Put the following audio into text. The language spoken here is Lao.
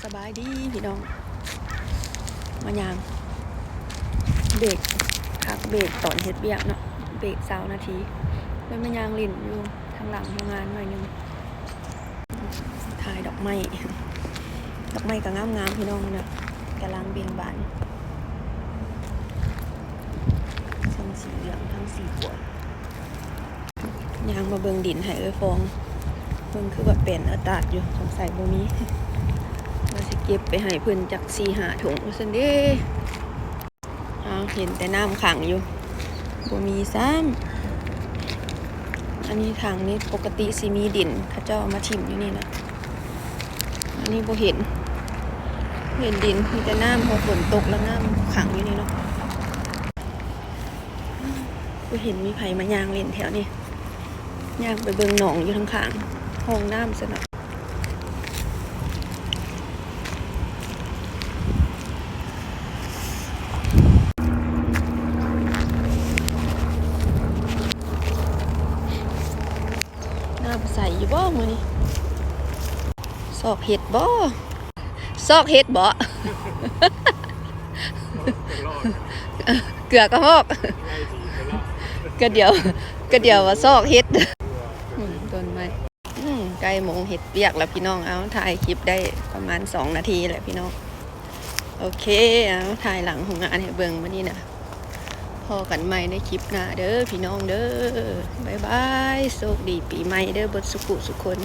ສະບາຍດີພີ່ນ້ອງ ມາຍ່າງເບຣກ ພັກເບຣກຕອນເຮັດວຽກເນາະ ເບຣກຊາວນາທີ ເລີຍມາຍ່າງຫຼິ້ນຢູ່ທາງຫຼັງໂຮງງານໜ້ອຍໜຶ່ງ ຖ່າຍດອກໄມ້ ດອກໄມ້ກໍງາມໆ ພີ່ນ້ອງເນາະ ກຳລັງເບັ່ງບານ ທັງສີເຫຼືອງ ທັງສີຂຽວ. ຍ່າງມາເບິ່ງດິນໃຫ້ເອື້ອຍຟອງ ເບິ່ງຄືວ່າແປນອາຕາດຢູ່ ສົງໄສບໍ່ມີ ວ່າຊິເກັບໄປໃຫ້ເພິ່ນຈັກສີ່ຫ້າຖົງວ່າຊັ້ນເດ້. ອ້າວ ເຫັນແຕ່ນ້ຳຂັງຢູ່ ບໍ່ມີຊ້ຳ. ອັນນີ້ຖັງນີ້ປົກກະຕິຊິມີດິນ ເຂົາເຈົ້າເອົາມາຖິ້ມຢູ່ນີ້ນະ ອັນນີ້ບໍ່ເຫັນ ເຫັນດິນ ມີແຕ່ນ້ຳ ເພາະຝົນຕົກແລ້ວນ້ຳຂັງຢູ່ນີ້ເນາະ. ບໍ່ເຫັນມີໃຜມາຍ່າງຫຼິ້ນແຖວນີ້ ຍ່າງໄປເບິ່ງໜອງຢູ່ທາງຂ້າງ ຮ່ອງນ້ຳຊັ້ນເນາະ. ນ້ຳໃສຢູ່ບໍ່ມື້ນີ້? ຊອກເຫັດບໍ່? ຊອກເຫັດບໍ່? ເກືອກະຮອກ ກະດຽວ ກະດຽວວ່າຊອກເຫັດ. ອືມ ຕົ້ນໄມ້ ອືມ ໃກ້ໂມງເຮັດວຽກແລ້ວພີ່ນ້ອງ. ເອົາ ຖ່າຍຄລິບໄດ້ປະມານສອງນາທີແຫຼະພີ່ນ້ອງ. ໂອເຄ ເອົາ ຖ່າຍຫຼັງໂຮງງານໃຫ້ເບິ່ງມື້ນີ້ນະ. ພໍ້ກັນໃໝ່ໃນຄລິບໜ້າເດີພີ່ນ້ອງເດີ. ບາຍບາຍ ໂຊກດີປີໃໝ່ເດີ ເບິດສຸຂູສຸຄົນ.